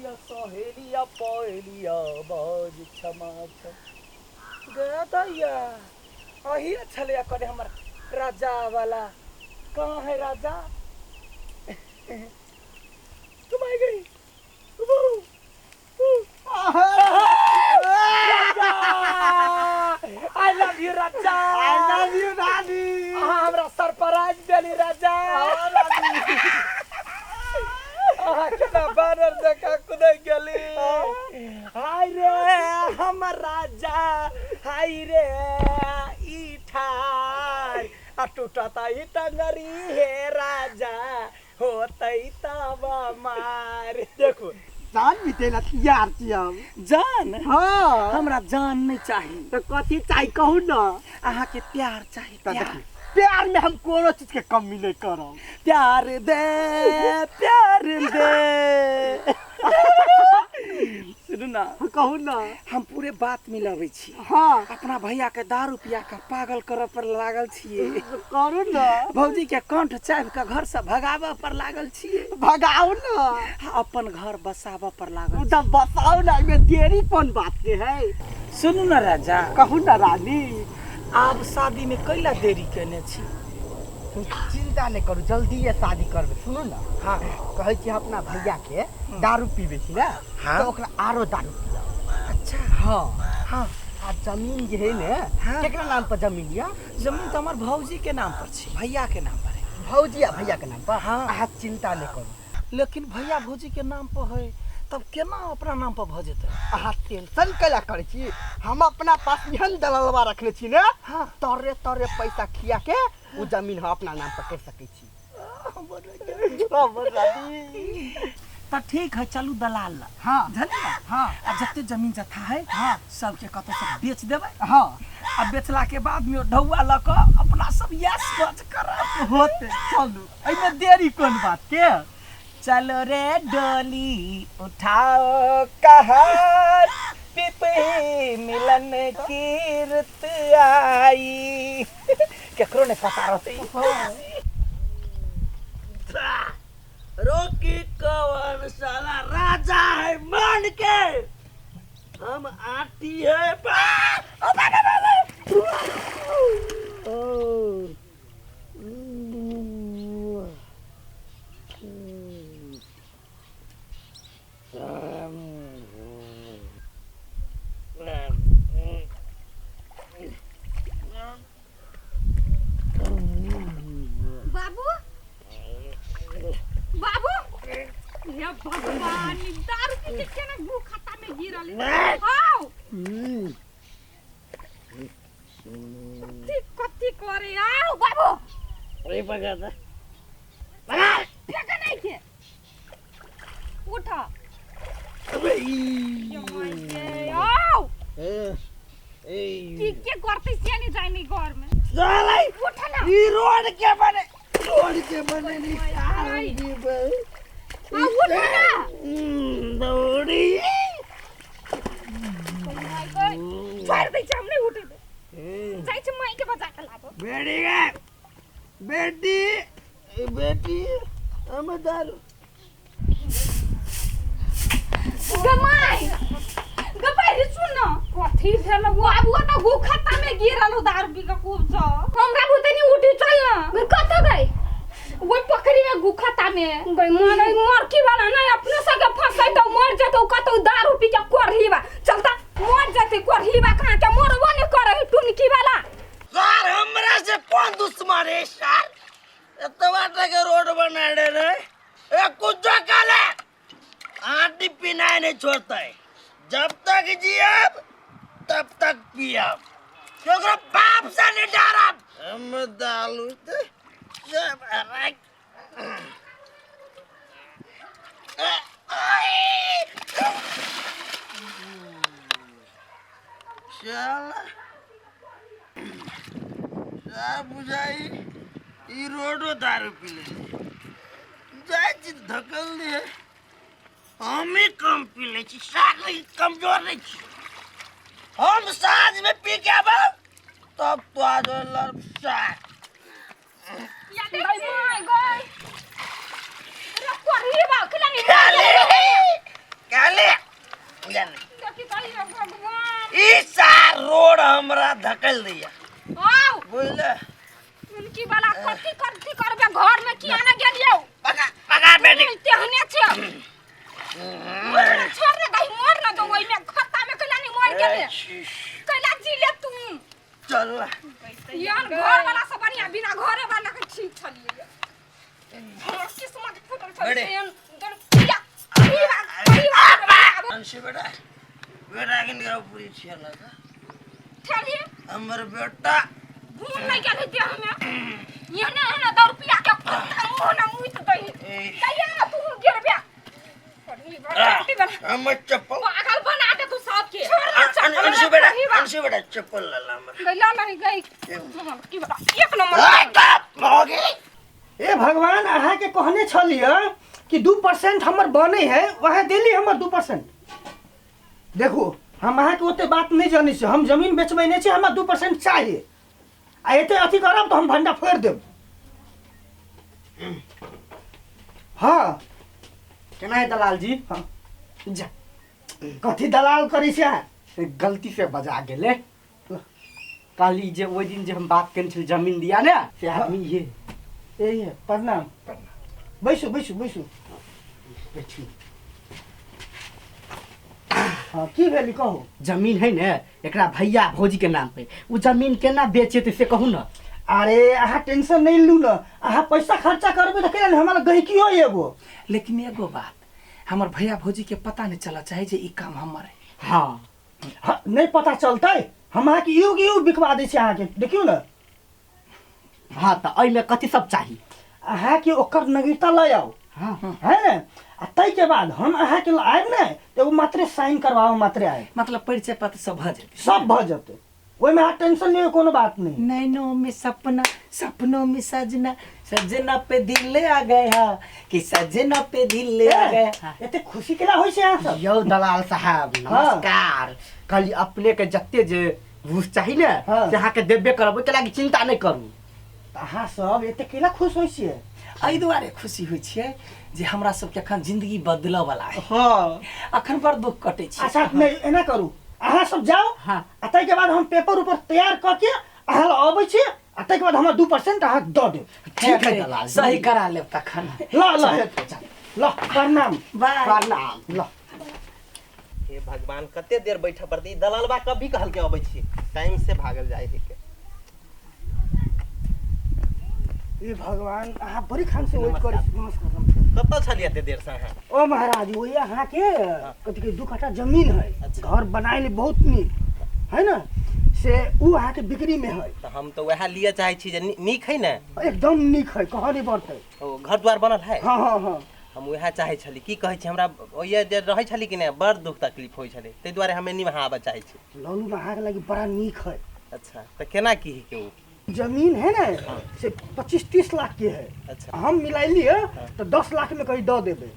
सखिया सहेलिया पहेलिया बाज क्षमा छम गे दैया अही छलै करे हमर राजा वाला। कहाँ है राजा? तुम आई गई। I love you Raja. I love you रानी। अहाँ हमरा सरप्राइज देली राजा। अहाँ केना बानर जकाँ कुदै गेली। हाय रे हमर राजा, हाय रे ई ठार आ टूटता ई टंगरी हे राजा होतै तब मार। देखो जान बीतेला तैयार छी हम। जान? हाँ। हमरा जान नहीं चाही। तो कथी चाही कहू ना? अहाँ के प्यार चाही। तो प्यार। देखी, प्यार में हम कोनो चीज के कमी नहीं करब। प्यार दे, प्यार दे। सुनू ना। कहू ना। हम पूरे बात मिलाबै छी। हाँ। अपना भैया के दारू पिया के पागल करऽ पर लागल छियै। करू ना। भौजी के कंठ चाबि के घर से भगाबऽ पर लागल छियै। भगाउ ना। आ अपन घर बसाबऽ पर लागल तऽ बसाउ ना, एहिमे देरी कोन बात के है? सुनू ना राजा। कहू ना रानी। आब शादी में कैला देरी केने छी? तू चिंता नहीं करू, जल्दी ये शादी करबे। सुनू ना। हाँ। कहै छी अपना भैया के दारू पीबे छी ना। हाँ। तो ओकरा आरो दारू पियाओ। अच्छा। हाँ। हाँ। आ जमीन जे है ने, हाँ। केकरा नाम पर जमीन या? जमीन तो हमार भौजी के नाम पर छी, भैया के नाम पर है। भौजी आ भैया के नाम पर? हाँ। अहाँ चिंता नहीं करू। लेकिन भैया भौजी के नाम पर है तब केना अपना नाम पर भऽ जेतै? अहाँ टेंशन कैला करै छी? हम अपना पास एहन दललवा रखने छी ने। हाँ। तोरे तोरे पैसा खिया के उ जमीन हम अपना नाम पर कर सकै छी। हमर रानी। तऽ ठीक है, चलू दलाल ला। हाँ। बुझलियै? हाँ। आ जते जमीन जथा है, हाँ। सबके कतौ सब बेच देबै। हाँ। आ बेचला के बाद में ढौआ लऽ कऽ अपना सब यश मौज करब। होते, चलू। एहिमे देरी कोन बात के? चलो रे डोली उठाओ कहार, पिपही मिलन की रुत आई। केकरो नहीं पता रहते। रोकी कौन साला राजा है मान के, हम आटी है। बाबू, बाबू, हे भगवान, ई दारू पी के केना गु खाता में गिरल है? आओ। कथी कथी करे? आओ बाबू। अरे पकड़ दे। पकड़। फेंक नहीं के। उठ। अबे ई। ये माय के, आओ। ए, ए। की के करते से नहीं जाए नहीं घर में। साला, उठ ना। ई रोड के बने, रोड के बने नहीं, माय साला माय। की बे। आ, उठ ना। दौड़ी। छोड़ दे, हम नहीं उठे। जाई छी माई के बजा के लाबो। बेटी गे, बेटी, ए बेटी, हम दारू। गमाई, गमाई रे सुन न। कथी भेल? बाबू त गु खत्ता में गिरल हो दारू पी के खूब स। हमरा बुते नहीं उठी चल न। गई कत गई? ओई पोखरी में गु खत्ता में। गई मर, मरकी वाला नहीं अपने सके फंसै त मर जतौ कतौ दारू पी के कोरही बा। चलता मर जतै कोरही बा कहाँ के मरबो नहीं करे टुनकी वाला। सर हमरा से कौन दुश्मन है सर? एतबा तक रोड बना दे रे। ए कुछ काले आटी पीना नहीं छोड़ता है। जब तक जियब तब तक पियब, क्योंकि बाप से नहीं डरब। हम दालू ते सब अरे चल सब बुझाई ई रोडो दारू पी ले जाय छी धकल दे। हमी कम पी ले छी, साग कमजोर नहीं छी। हम साँझ में पी के आबब तब तो आज लड़ साग। गई माय गई। रे कोरही बा खिला नहीं। खाली धकेल दैया। आओ। बुझले? उनकी वाला कथी कथी करबे घर में किया ना गेलियो? पका पका बेटी। तेहने छै। छोड़ ने दही मोर ना दो ओइ में खत्ता में कैला नहीं मोर गेले? कैला जी ले तू? चल ना। यार घर वाला सब बढ़िया बिना घरे वाला के ठीक छलिए। हमर किस्मत फूटल छल। बड़े। एहन दर पिया परिवार परिवार अंशी बेटा बेटा किन करो पूरी छिया लगा ठेलिए। हमर बेटा घूम नहीं गेल देह में एहने एहने दौड़ पिया के कुत्ता मुंह ना मुइत दही। ए। दैया तू गिरबे हमर चप्पल पागल बना दे तू सबके। छोड़ ना चप्पल। अंशु बेटा अंशु बेटा चप्पल लला हमर। गइला नहीं गई की बता एक नंबर। बाप हो गई। ए भगवान अहाँ के कहने छलिए कि 2% हमर बने है वह देली हमर 2%। देखू हम अहाँ के ओते बात नहीं जानै छी, हम जमीन बेचबै नहीं छी, हमरा 2% चाहिए आ एते अथी करब तो हम भंडा फोड़ देब। हाँ केना है दलाल जी? हाँ। जा। कथी दलाल करै छै अहाँ? गलती से बजा गेले। काली जे ओहि दिन जे हम बात केने छली जमीन दिया ने से आदमी ये ए ये प्रणाम। बैसू बैसू बैसू। बैठू। हाँ की भेली कहू? जमीन है ने एकरा भैया भौजी के नाम पे, उ जमीन केना बेचेते से कहू न। अरे अहाँ टेंशन नहीं लू न, अहाँ पैसा खर्चा करबे त केना हमरा गहिकी हो एगो। लेकिन एगो बात हमर भैया भौजी के पता नहीं चला चाहे जे ई काम हमर है। हाँ हाँ, नहीं पता चलतै हम अहाँके युग युग बिकवा दै छी अहाँके, देखियौ न। हाँ त एहिमे कथी सब चाही? अहाँके ओकर नगीरता लऽ आउ। हाँ है ने, आ ताहिके बाद हम अहाँके आयब ने तऽ एगो मात्रे साइन करवाओ मात्रे आयब, मतलब परिचय पत्र सब भऽ जेतै। सब भऽ जेतै, ओहिमे अहाँ टेंशन लियौ कोनो बात नहीं। नैनों में सपना सपनों में सजना सजना पे दिल आ गया कि सजना पे दिल आ गया। एते खुशी केना होइ छै अहाँ सब? यौ दलाल साहब नमस्कार। कहली अपने के जते जे घूस चाही ने हाँ। से अहाँके देबे करब, ओहिके लागी चिंता नहीं करू। तऽ अहाँ सब एते केना खुश होइ छियै? एहि दुआरे खुशी होइ छियै जे हमरा सबके अखन जिंदगी बदलऽ वाला है। हाँ अखन बड़ दुख कटै छै। अच्छा नहीं एना करू अहाँ सब जाओ। हाँ। आ ताहिके बाद हम पेपर ऊपर तैयार कऽ के अहाँ लग अबै छी आ ताहिके बाद हमरा 2% अहाँ दऽ देब। ठीक है दलाल जी। सही करा लेब तखन। ल ल हेतै ल प्रणाम। बाय। प्रणाम। ल हे भगवान कते देर बैठे पड़तै? ई दलालबा कभी कहलकै अबै छी, टाइम से भागल जाइ है के। ए भगवान अहाँ बड़ी खान से वेट करै छी। नमस्कार नमस्कार। कतऽ छलियै एते देर से अहाँ? ओ महाराज वही अहाँ के कथी के 2 कट्ठा जमीन है, अच्छा। घर बनाए ले बहुत नीक है ना, से उ अहाँ के बिक्री में है। तऽ हम तऽ वएह लिअ चाहै छी जे नीक है ने? एकदम नीक है, कहऽ नहीं पड़तै। ओ घर द्वार बनल है? हाँ हाँ हाँ। हम वएह चाहै छली। की कहै छी हमरा ओहिए जे रहै छली कि नहि बड़ दुख तकलीफ होइ छलै, ताहि दुआरे हम एनी अहाँ आबऽ चाहै छी। ललू अहाँ के लागी बड़ा नीक है। अच्छा तऽ केना की है के उ जमीन है ना से 25-30 लाख के है। अच्छा। हम मिलाइली है तो 10 लाख में कहीं दऽ देबै।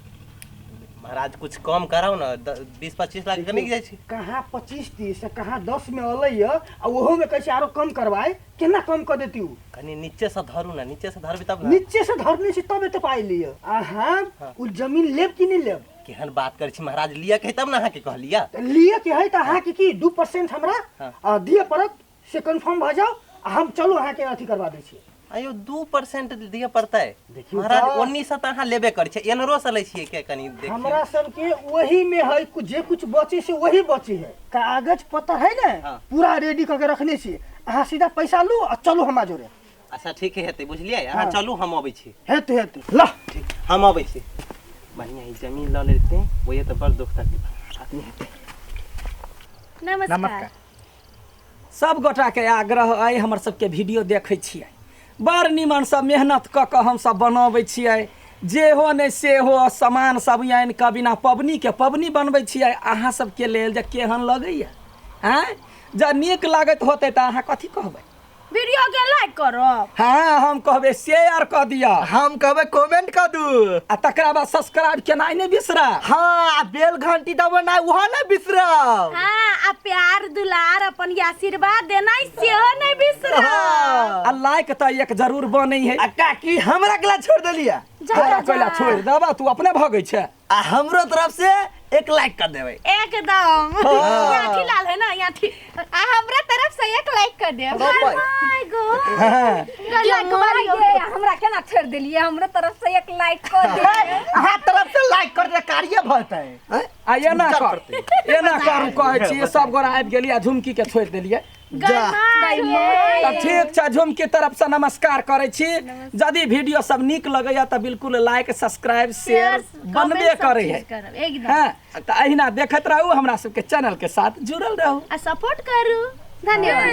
महाराज कुछ कम कराउ न, 20-25 लाख के नहीं जाइ छी। कहाँ 25-30 कहाँ 10 में अलै है, आ ओहो में कैसे आरो कम करवाए, केना कम कर देती उ? कनी नीचे से धरू ना, नीचे से धरबी तब ना। नीचे से धरने से तब एते पाइ लिअ। अहाँ उ जमीन लेब कि नहीं लेब? केहन बात करै छी महाराज, लिअ के है तब ना अहाँके कहलियै। तऽ लिअ के है तऽ अहाँके की 2% हमरा हाँ। दिअ पड़त, से कन्फर्म भऽ जाउ आ हम चलू अहाँके अथी करवा दै छी। आयो 2% दिअ पड़तै? देखियौ महाराज तऽ। ओन्नी से तऽ अहाँ लेबे करै छियै, एनरो से लै छियै के कनी देखियौ। हमरा सबके वही में है, जे कुछ बचे से वही बचे है। कागज पत्र है ने हाँ। पूरा रेडी करके रखने छी, अहाँ सीधा पैसा लू आ चलू हमरा जोरे। अच्छा ठीक है हेतै, बुझलियै? अहाँ हाँ। चलू हम अबै छी। हेतै हेतै ल ठीक हम अबै छी। बढ़िया ई जमीन लऽ लेते ओहे तऽ बड़ दुख तकलीफ आदमी हेतै। नमस्कार। सब गोटा के आग्रह अइ हमर सबके वीडियो देखै छियै, बड़ निमन सब मेहनत कऽ कऽ हमसब बनबै छियै, जे हो नहि से हो सामान सब आनि कऽ बिना पबनी के पबनी बनबै छियै अहाँ सबके लेल जे केहन लगैया। आँय जँ नीक लागैत होतै तऽ अहाँ कथी कहबै? वीडियो के लाइक करब। हाँ हम कहबै शेयर कऽ दिअ। हम कहबै कमेंट कऽ दू। आ तकरा बाद सब्सक्राइब केनाइ नहि बिसरब। हाँ आ बेल घंटी दबेनाइ ओहो नहि बिसरब। हाँ आ प्यार दुलार अपन आशीर्वाद देनाइ सेहो नहि बिसरब। हाँ। आ लाइक तऽ एक जरूर बनै है। आ काकी हमरा केला छोड़ देलियै? जा तोरा जा। कोइला छोड़ि देबा, तू अपने भगै छै। आ हमरो तरफ से एक लाइक कर देबै। एकदम। हाँ। यहाँ लाल है ना यहाँ। आ हमरा तरफ से एक लाइक कर देब। My God. हाँ। Like Mario. हमरा केना छोड़ देलिए? हमरो तरफ से एक लाइक कर दे। अहाँ तरफ से लाइक कर दे कार्य भतै। आ एना कर, एना करू कहै छी, सब गोरा आबि गेलियै आ झुमकी के छोड़ि देलियै। तऽ ठीक छै, झुमकी तरफ से नमस्कार करै छी। यदि वीडियो सब नीक लगैया तऽ बिल्कुल लाइक सब्सक्राइब शेयर बनबे करै है। करब एकदम। हाँ, तऽ अहिना देखैत रहू, हमरा सबके चैनल के साथ जुड़ल रहू आ सपोर्ट करू। धन्यवाद।